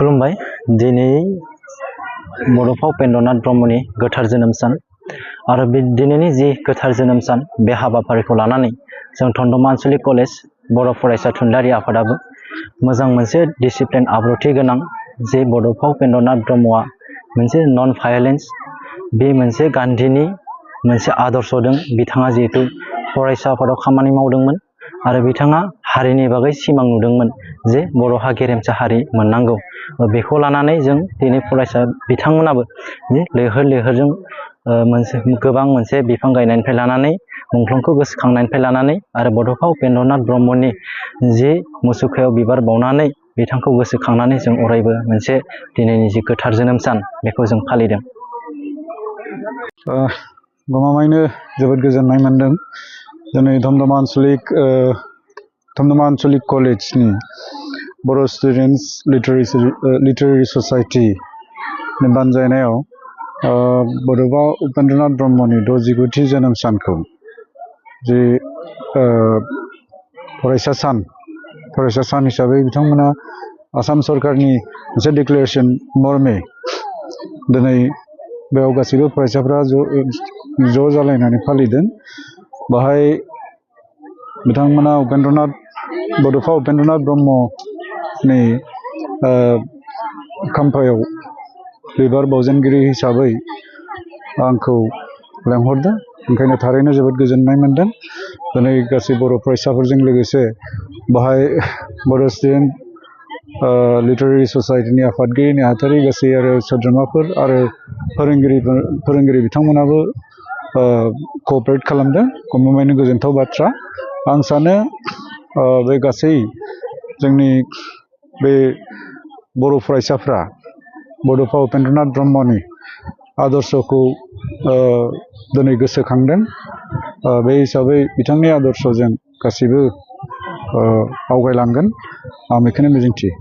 खुलुमबाय दिनै बड'फा उपेन्द्रनाथ ब्रह्मनि गोथार जोनोम सान आरो बे दिनैनि जि गोथार जोनोम सान बे हाबाफारिखौ लानानै जों थन्दमा आनसलिक कलेज बर' फरायसा थुनलाइयारि आफादाबो मोजां मोनसे डिसिप्लिन आब्रुथि गोनां जे बड'फा उपेन्द्रनाथ ब्रह्मआ मोनसे नन भायलेन्स बे मोनसे गान्धीनि मोनसे आदर्श दं बिथाङा जिहेतु फरायसा आफादाव खामानि मावदोंमोन आरो बिथाङा हारिनि बागै सिमां नुदोंमोन जे बर'हा गेरेमसा हारि मोननांगौ बेखौ लानानै जों दिनै फरायसा बिथांमोनाबो लैहोर लैहोरजों गोबां मोनसे बिफां गायनायनिफ्राय लानानै मुंख्लंखौ गोसोखांनायनिफ्राय लानानै आरो बड'फा उपेन्द्रनाथ ब्रह्मनि जि मुसुखायाव बिबार बावनानै बिथांखौ गोसोखांनानै जों अरायबो मोनसे दिनैनि जि गोथार जोनोम सान बेखौ जों फालिदों। गमामायैनो जोबोद गोजोननाय मोनदों दिनै धमधमा आनसलिक कलेजनि बर' स्टुडेन्टस लिटारेरि ससाइटि बानजायनायाव बड'फा उपेन्द्रनाथ ब्रह्मनि 69थि जोनोम सानखौ जे फरायसा सान हिसाबै बिथांमोना आसाम सरकारनि मोनसे डिक्लेरेसन मर्मे दिनै बेयाव गासैबो फरायसाफ्रा ज' जालायनानै फालिदों। बाहाय बिथांमोना बड'फा उपेन्द्रनाथ ब्रह्मनि खाम्फायाव बिबार बावजेनगिरि हिसाबै आंखौ लेंहरदों, ओंखायनो थारैनो जोबोद गोजोननाय मोनदों। दिनै गासै बर' फरायसाफोरजों लोगोसे बाहाय बर' स्टुडेन्ट लिटारेरि ससाइटिनि आफादगिरि नेहाथारि गासै आरो सोद्रोमाफोर आरो फोरोंगिरि बिथांमोनाबो क'अपारेट खालामदों। गमामायैनो गोजोनथाव बाथ्रा। आं सानो बे गासै जोंनि बे बर' फरायसाफ्रा बड'फा उपेन्द्रनाथ ब्रह्मनि आदर्शखौ दिनै गोसोखांदों। बे हिसाबै बिथांनि आदर्शजों गासैबो आवगायलांगोन आं बेखौनो मिजिंथियो।